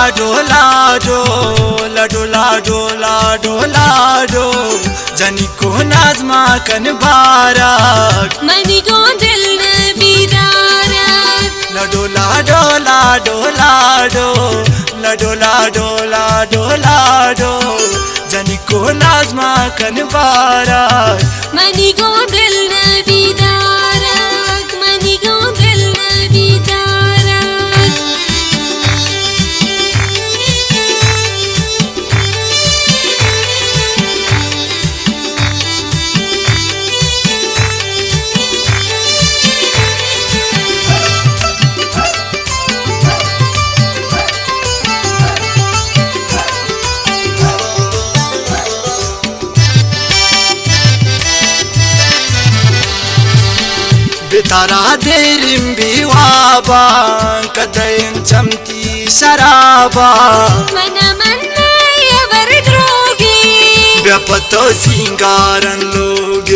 لاڈو لاڈو، لاڈو لاڈو، لاڈو لاڈو، جنی کو ناز ما کن بارک۔ منی گوں دل نہ بیدارک۔ لاڈو لاڈو، لاڈو لاڈو، لاڈو لاڈو، لاڈو لاڈو، جنی کو ناز ما کن بارک۔ منی گوں دل نہ بیدارک، منی گوں دل نہ بیدارک۔ بہ ترا دیریں بے واباں، کدئیں چمتی شراباں۔ من من مئے ہبر دروگی۔ بیا پہ تو سینگارن لوگ۔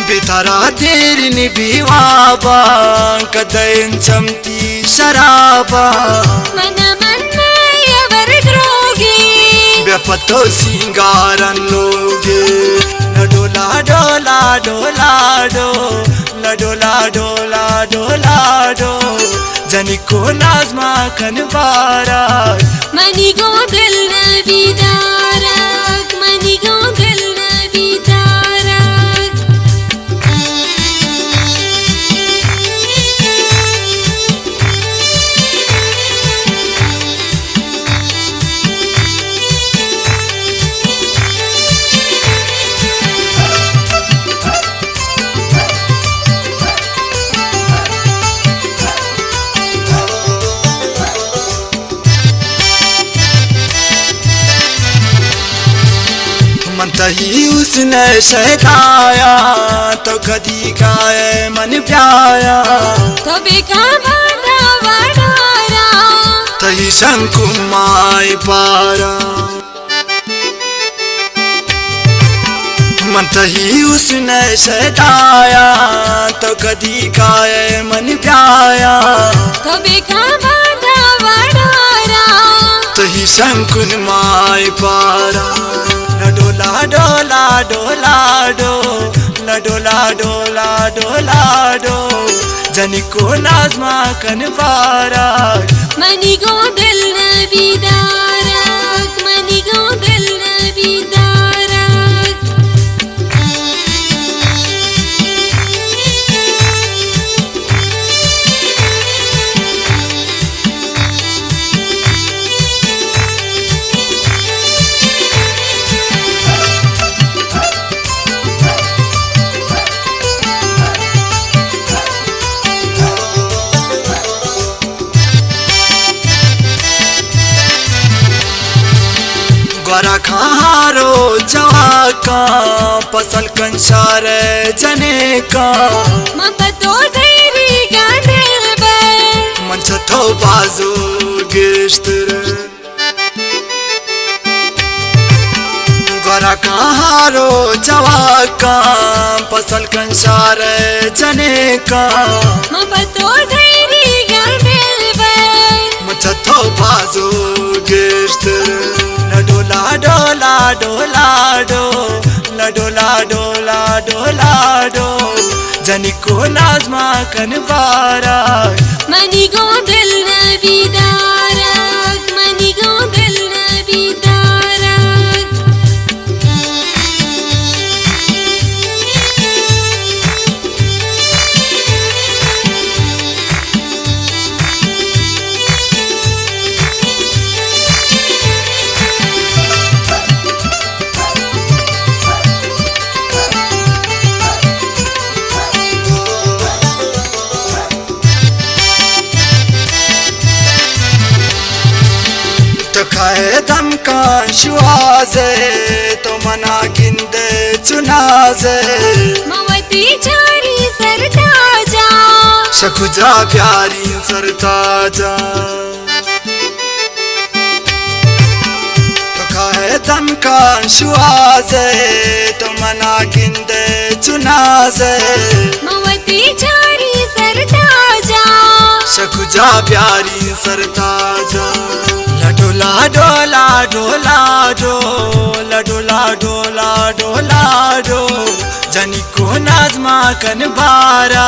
بہ ترا دیریں بے واباں، کدئیں چمتی شراباں۔ من من مئے ہبر دروگی۔ بیا پہ تو سینگارن لوگ۔ لاڈو لاڈو، لاڈو لاڈو، لاڈو لاڈو، لاڈو لاڈو، جنی کو ناز ما کن بارک۔ منی گوں دل نہ بیدارک، منی گوں دل نہ بیدارک۔ من تئی حسن ءِ شیدایاں، تو کدی کائے من بیایاں۔ تو بکن باندا وڈاراں۔ تئی شنکن مائی پاراں۔ من تئی حسن ءِ شیدایاں، تو کدی کائے من بیایاں۔ تو بکن باندا وڈاراں۔ تئی شنکن مائی پاراں۔ لاڈو لاڈو، لاڈو لاڈو، لاڈو لاڈو، لاڈو لاڈو، جنی کو ناز ما کن بارک۔ منی گوں دل نہ بیدارک، منی گوں دل نہ بیدارک۔ گورا کاں ہارو جواکاں، پسل کن شار ءِ جنیکاں۔ من پہ تو زہیریگاں دلبر۔ من چہ تو بازو گیشتر۔ گورا کاں ہارو جواکاں، پسل کن شار ءِ جنیکاں۔ من پہ تو زہیریگاں دلبر۔ من چہ تو بازو گیشتر۔ لاڈو لاڈو، لاڈو لاڈو، لاڈو لاڈو، لاڈو لاڈو، جنی کو ناز ما کن بارک۔ منی گوں دل نہ بیدارک، منی گوں دل نہ بیدارک۔ تو کئے دمکاں شوہاز ئے، تو منا گندئے چو ناز ئے۔ من وتی چاریں سرتاجاں۔ شہ کجا بیاریں سرتاجاں۔ تو کئے دمکاں شوہاز ئے، تو منا گندئے چو ناز ئے۔ من وتی چاریں سرتاجاں۔ شکجا پیاری سرتاجا۔ لڈو لاڈو لاڈو لاڈو، لڈو لاڈو لاڈو لاڈو، جنی کو نازما کن بارا۔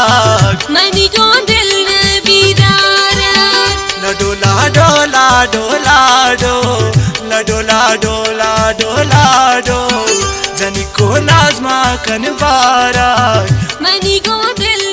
منی گوں دل نہ بیدارا۔ لڈو لاڈو لاڈو لاڈو، لڈو لاڈو لاڈو لاڈو، جنی کو نازما کن بارا۔ منی گوں دل